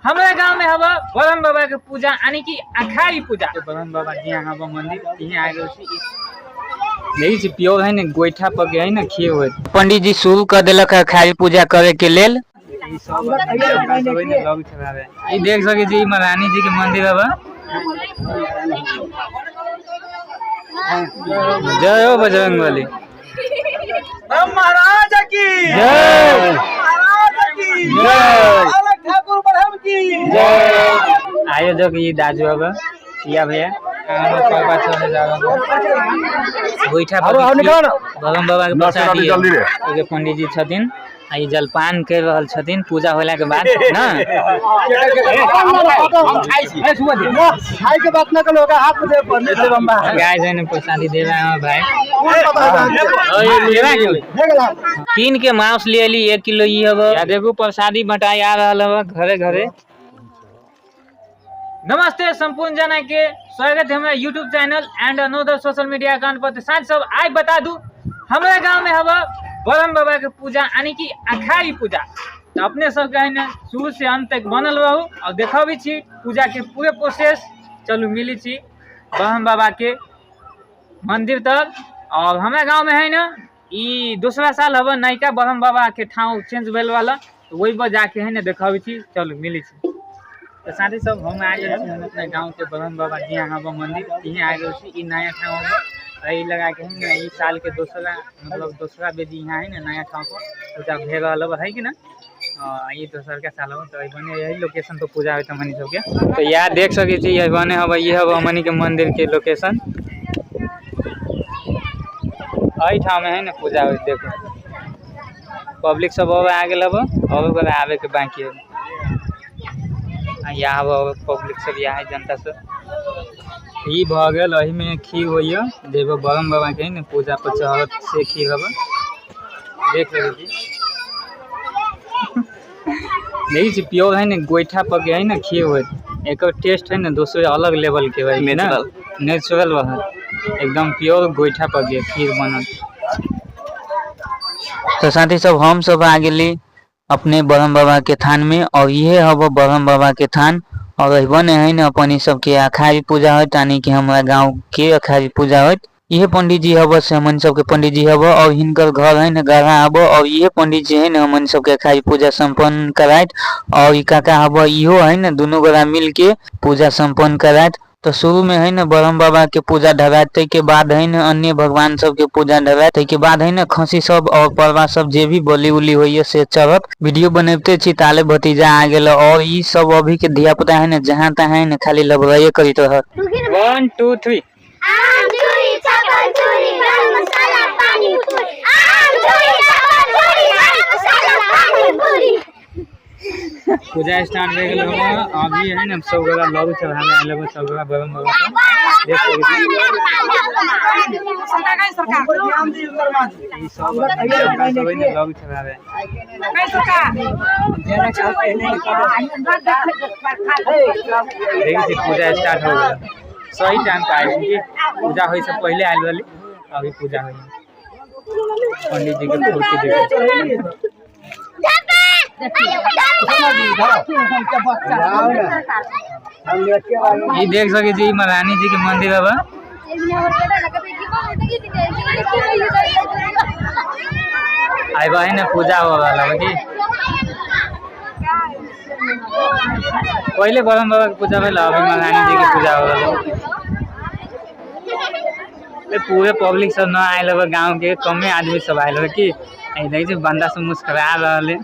हमरा गांव में हवा ब्रह्म बाबा के पूजा यानी कि अखाड़ी पूजा। ब्रह्म बाबा जी हवा मंदिर यहाँ आ गेल छी। देखै छी प्योर है ने गोइठा पर के है ने खीर होइत। पंडित जी शुरू कर देलक अखाड़ी पूजा करे के लेल। ई सब सब है ने लग चढ़ावे। ई देख सकै छी ई महारानी जी के मंदिर हवा। जय हो बजरंगबली। राम महाराज की जय। महाराज की जय। बालक ठाकुर ब्रह्म की जय। आयोजक ई दाजु अब या भैया गोइठा पर ब्रह्म बाबा के प्रसादी जल्दी रे। ओके पंडित जी छथिन आ ई जलपान कर रहल छथिन पूजा होला के बाद ना। खाई के बात ना करो हाथ में दे पड़ने से बम्बा गाय जो है ना प्रसादी दे रहा है भाई। कीन के मांस ले ली 1 किलो ई हब। या देखू प्रसादी बंटाई आ रहल हब घरे घरे। नमस्ते संपूर्ण जना के स्वागत है हमारा YouTube channel and another social media account पर। तो साथ सब आज बता दू हमारा गांव में हवा ब्रह्म बाबा के पूजा यानी कि अखाड़ी पूजा। तो अपने सब के है ना शुरू से अंत तक बनल रहू और देखबी छी पूजा के पूरे प्रोसेस। चलू मिली छी ब्रह्म बाबा के मंदिर तक। और हमारा गांव में है ना ई दूसरा साल हवा नयका ब्रह्म बाबा के ठाव चेंज भेल वाला, तो वही पर जाके है ना देखबी छी। चलू मिली छी। तो साथी सब हम आ गेल छी हम अपने गांव के ब्रह्म बाबा जी यहाँ हवा मंदिर यहाँ आ गेल छी। ई नया ठाव हवा ई लगा के है ना ई साल के दूसरा मतलब दूसरा बेदी यहाँ है ना नया ठाव पर पूजा भे रहल हवा है कि ना। ई दोसर के साल हवा तो बने यही लोकेशन पर पूजा होइत हमनी सबके। तो यहाँ देख सकै छी यही बने हवा ये हवा हमनी के मंदिर के लोकेशन। एहि ठाम है ना पूजा होइत। देखो पब्लिक सब अब आ गेल हवा और ओकरा आवे के बाकी है। यहाँ हवा पब्लिक सब यहाँ है जनता सब। ई भऽ गेल एहि में खीर होइए जेबो ब्रह्म बाबा के ने पूजा पर चढ़त से खीर हवा। देख सकै छी। देखै छी प्योर है ने गोइठा पर के है ने खीर होइत। एकर टेस्ट है ने दोसर अलग लेवल के है ना, नेचुरल रहत एकदम प्योर गोइठा पर के खीर बनल। तो साथी सब हम सब आ गेली अपने ब्रह्म बाबा के थान में और ये हब ब्रह्म बाबा के थान। और अहिबन है ने अपन ई सब के अखाड़ी पूजा होत यानी कि हमारा गांव के अखाड़ी पूजा होत। ये पंडित जी हब से हमन सब के पंडित जी हब और हिनकर घर है ने गढ़ा हब। और ये पंडित जी है ने हमन सब के अखाड़ी पूजा संपन्न कराइत। और ई काका हब इहो है ने दोनों गोरा मिल के पूजा संपन्न कराइत। तो शुरू में है ना ब्रह्म बाबा के पूजा ढराइत, तै के बाद है ना अन्य भगवान सब के पूजा ढराइत, तै के बाद है ना खसी सब और परवा सब जे भी बलि उली होइए से चढ़त। वीडियो बनबते छी ताले भतीजा आ गेल। और ई सब अभी के धिया पुता है ना जहाँ तहाँ है ना खाली लबड़ाइए करैत रहत। 1 2 3। आम चूरी चावल चूरी गरम मसाला पानी पूरी। आम चूरी चावल चूरी गरम मसाला पानी पूरी। पूजा स्टार्ट भए गेल हवा। अभी है ना सब गोरा लड्डू चढ़ावे आयल हवा सब गोरा ब्रह्म बाबा के। देख सकै छी। ई सब सब है ना लड्डू चढ़ावे। देखै छी पूजा स्टार्ट हो गेल। सही टाइम पर आयल छी। पूजा होइ से पहिले आयल रहली, अभी पूजा होइ। पंडित जी के फूर्ति देखै। ई देख सकै छी ई महारानी जी के मंदिर हवा। आई बा है ना पूजा हो रहल हवा की। पहले ब्रह्म बाबा के पूजा भेल, अभी महारानी जी के पूजा हो रहल हवा। पूरे पब्लिक सब न आयल हवा, गांव के कमे आदमी सब आयल हवा की। आई देखै छी बंदा सब मुस्कुरा रहल है।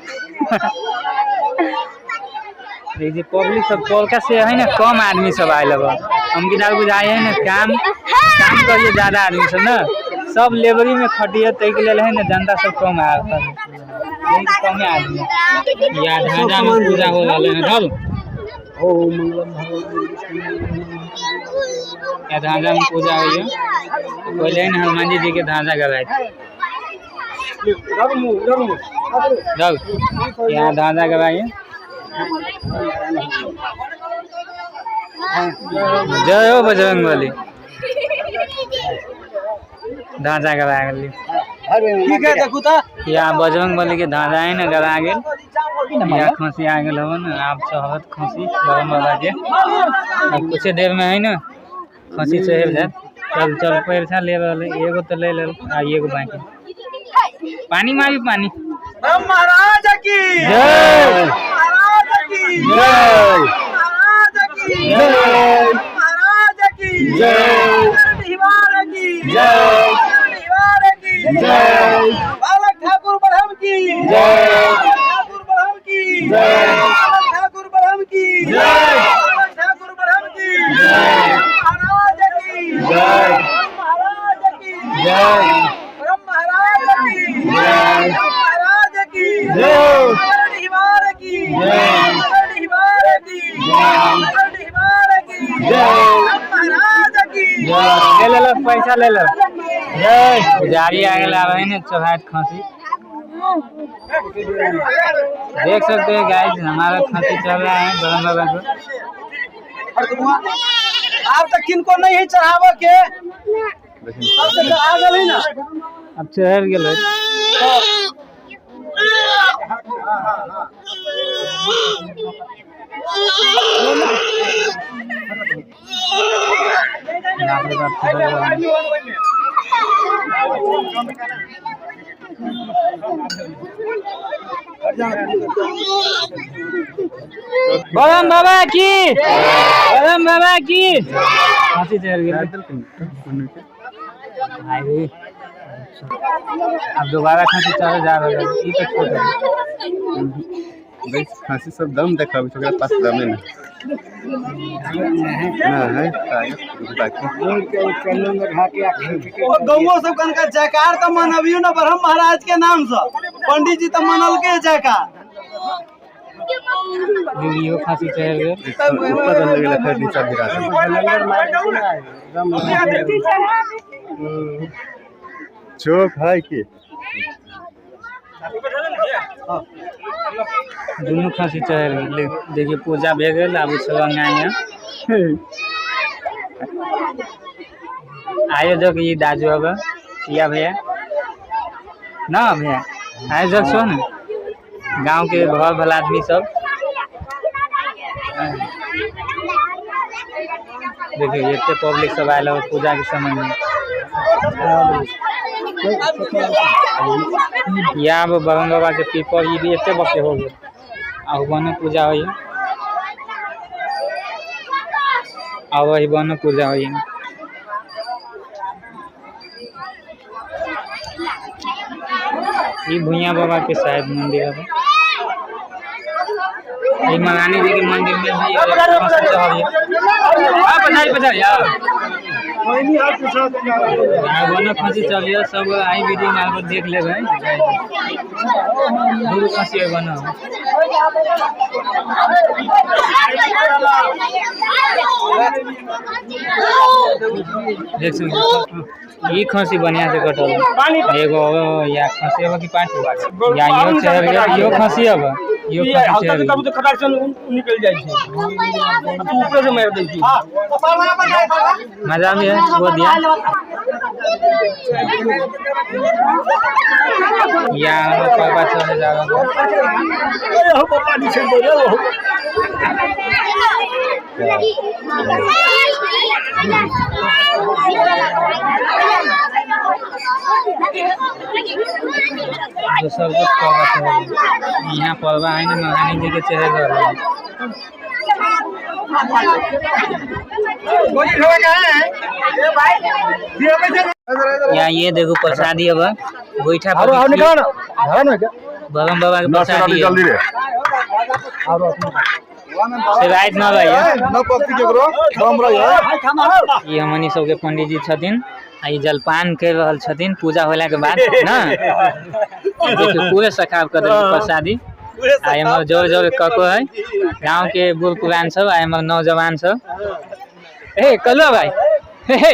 देखै छी पब्लिक सब टोलका से है ना कम आदमी सब आयल हवा। हम की दाल बुझाए है ना काम काम करिए ज्यादा आदमी सब ना सब लेबरी में खटिए, तै के लेल है ना जनता सब कम आयल हवा। कमे आदमी। या ढांचा में पूजा हो रहल है धर। या ढांचा में पूजा होइए। पहले है ना हनुमान जी के ढांचा गराइत। चल यहाँ ढांचा गराइए। जय हो बजरंगबली। ढांचा गरा गेली। ठीक है देखू तो यहाँ बजरंगबली के ढांचा है ना गरा गेल। या खसी आ गेल हवन, आब चढ़त खसी बरम बाबा के। अब कुछ देर में है ना खसी चढ़ जाए। चल चल पैसा ले रहल है, एगो तो ले लेल आ एगो बाकी। पानी मारी पानी। महाराज की जय, महाराज की जय, महाराज की जय, महाराज की जय, दीवार की जय, दीवार की जय, बालक ठाकुर ब्रह्म की जय, ठाकुर ब्रह्म की जय, बालक ठाकुर ब्रह्म की जय, बालक ठाकुर ब्रह्म की जय, महाराज की जय, महाराज की जय, ब्रह्म महाराज की जय, महाराज की जय, दीवार की जय, दीवार की जय, दीवार की जय, महाराज की ले ले लो पैसा ले लो। जय पुजारी आ गेल, आब है ना चढ़ात खसी। देख सकते हैं गाइस, हमारा खसी चल रहा है बरम बाबा को। आप तक किनको नहीं है चढ़ावे के, सब तो आ गेल है ना। अब चढ़ गेल। बाप रे बाप, चढ़ रहा है। बरम बाबा की, बरम बाबा की। खसी चढ़ गेल भाई रे। अब दोबारा खसी चढ़े जा रहा है। ई तो छोट है। देख खांसी सब दम देखाबै छै, ओकरा पास दमे नहि ना है बाकी। गौओ सब कनका जयकार तो मनबियो ना ब्रह्म महाराज के नाम से, पंडित जी तो मनलके जयकार। इहो खसी चढ़ गेल। ऊपर दम लगेला फेर नीचा गिरा देलक। चुप है की दुनू खसी चढ़ गेल। देखिए पूजा भए गेल, आब सब अंगाइया आयोजक ई दाजु अब या भैया ना भैया आयोजक छो ने गांव के भल भल आदमी सब। देखिए एते पब्लिक सब आयल है पूजा के समय में। या अब बरम बाबा के पीपल ई भी एते बके हो गेल। आ बनो पूजा होइए, आ वही बनो पूजा होइए। ई भुइयां बाबा के शायद मंदिर है। ई महारानी जी के मंदिर में भी पधारी पधारी आओ। बनो खसी चलिए सब आई वीडियो में आके देख लेबै। दू खसी है बनो। देख सकते ई खसी बढ़िया से कटल एगो या खसी अब कि पाँच गो या इहो चढ़ गेल, इहो खसी अब इहो खसी चढ़ गेल। तो खटाक से निकल जाइ छै, तू ऊपर से मार दै छै। मजा भी है वो दिया। या पापा चले जा रहा है। अरे हो पानी छेड़ दे रे हो। जो सब कुछ पर्व है यहाँ पर्व है ना महारानी जी के चेहरे पर। यहाँ ये देखो प्रसादी अब गोईठा पर बरम बाबा के प्रसादी है। से रात न रही। ये हमनी सबके पंडित जी छथिन आ ई जलपान कर रहल छथिन पूजा होला के बाद ना। देखियो पूरे सखाव कर देलकै प्रसादी। आ एमहर जोर जोर कको है गांव के बूढ़ पुरान सब आ एमहर नौजवान सब। हे कलुआ भाई हे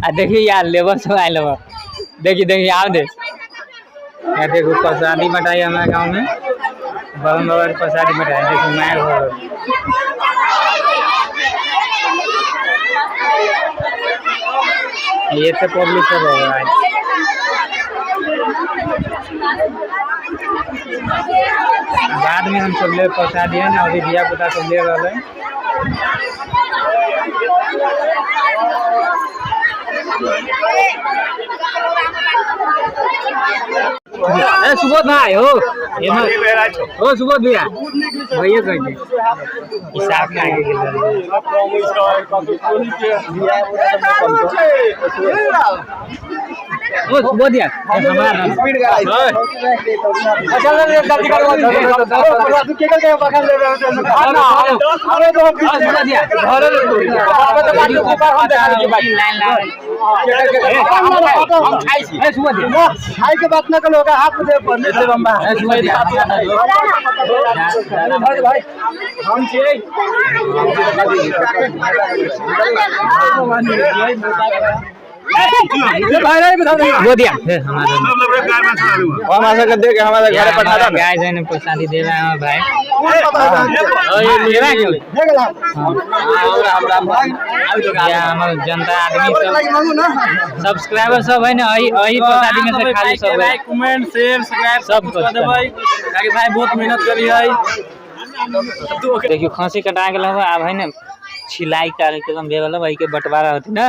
आ देखिए यार लेबर सब आयल हवा। देखिए देखिए आओ दे। यहाँ देखो प्रसादी बटाई हमारे गाँव में बरम बाबा के प्रसादी बटाई। देखो मार हो रहा। ये तो पब्लिक सब हो रहा है। बाद में हम सब ले प्रसादी है ना, अभी धिया पुता सब ले रहा है। ए सुबोध भाई हो हो सुबोध भैया भैया कह दे हिसाब में आगे गेल। ओ सुबोध भैया हमारा स्पीड गाड़ी अच्छा जल्दी करो के के पकड़ ले रहे अरे तो हम खाइ छी खाइ के बात ना करो, हाथ में दे पर से बम्बा भाई हम छियै। वो दिया हमारा हम आशा कर दे के हमारे घरे पठा दो। गाय है ने प्रसादी दे रहा है भाई। या हमार जनता आदमी सब सब्सक्राइबर सब है ना, अही प्रसादी में से खाली सब है। कमेंट शेयर सब्सक्राइब सब कुछ कर देबै, ताकि भाई बहुत मेहनत करी है। देखियो खसी कटा गेल हवे, आब है ने छिलाई कार्यक्रम भेल हवे, के बंटवारा होती ना।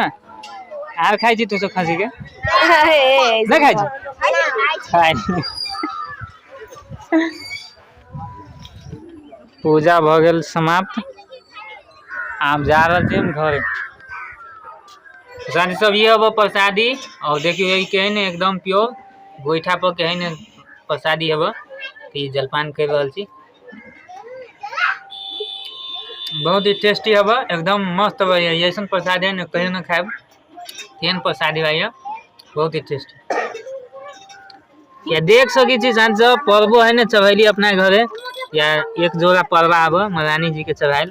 आर खाइ छी तू सब खसी के? नहीं खाइ छी? खाइ। पूजा भ गेल समाप्त, आब जा रहल छी हम घरे। प्रसादी सब ये हब प्रसादी, और देखियो यही के है ने एकदम प्योर गोइठा पर के है ने प्रसादी हब, तो ई जलपान कर रहल छी। बहुत ही टेस्टी हब, एकदम मस्त हब। ऐसन प्रसादी है ने कहियो ना खाएब, तेहन प्रसादी भाई, बहुत ही टेस्टी। या देख सकै छी साँझ सब परबो है ने चढ़ैली अपना घरे, या एक जोड़ा परबा आब महारानी जी के चढ़ायल।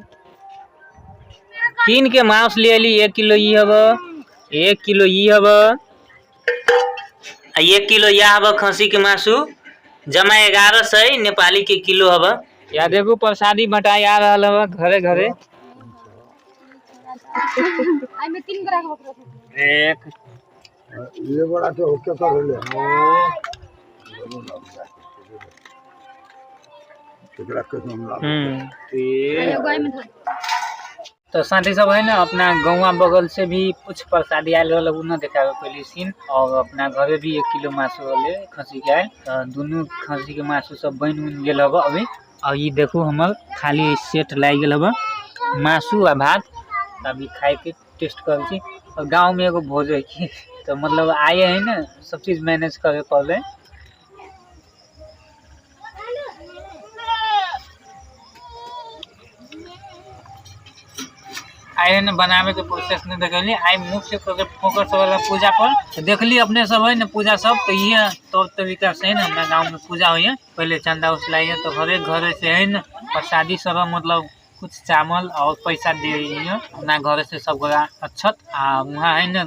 कीन के मांस ले अली, 1 किलो ई हब, 1 किलो ई हब, आ 1 किलो या हब खसी के मासु, जमा 1100 नेपाली के किलो हब। या देखू प्रसादी बंटाई आ रहल हब घरे घरे। एक ये बड़ा के होके कर ले तो साथी सब है ना अपना गौवा बगल से भी कुछ प्रसादी आयल रहल, उ न देखाबे पहले सीन। और अपना घरे भी 1 किलो मासु रहले खसी के आयल, तो दुनू खसी के मासु सब बनि उनि गेल हब अभी। और ई देखू हमर खाली सेट लागि गेल हब मासु आ भात, अभी खाए के टेस्ट करै छी। और गाँव में एगो भोज है की, तो मतलब आए है ना सब चीज मैनेज करे पड़ले। आइ ने बनावे के प्रोसेस नहीं देखली, आइ मुख्य फोकस वाला पूजा पर तो देखली अपने सब है ना पूजा सब। तो ये तौर तरीका से है ना अपना गाँव में पूजा हुई है। पहले चंदा उसलाई तो हरेक घर से है ना प्रसादी सब मतलब कुछ चावल और पैसा दे अपना घर से सब गोरा अच्छत। आ वहाँ है ना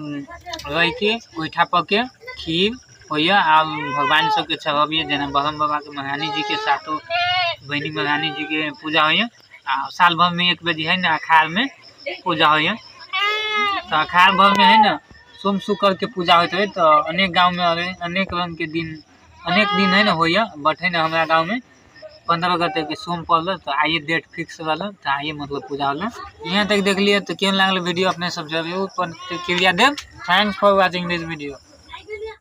रह के गोइठा पके खीर होइए आ भगवान सबके चढ़बिए, जेना ब्रह्म बाबा के महारानी जी के सातो बहनी महारानी जी के पूजा होइए। आ साल भर में एक बेर है ना अखाड़ में पूजा होइए। तो अखाड़ भर में है ना सोम शुक्र के पूजा होते है। तो अनेक गाँव में अनेक रंग के दिन अनेक दिन है ना होइए, बट है ना हमारा गाँव में 15 गते के सोम पड़ल तो आइए डेट फिक्स रहल तो आइए मतलब पूजा होला। यहाँ तक देख लिए तो केहन लागल वीडियो अपने सब जरूर प्रतिक्रिया देब। Thanks for watching this video.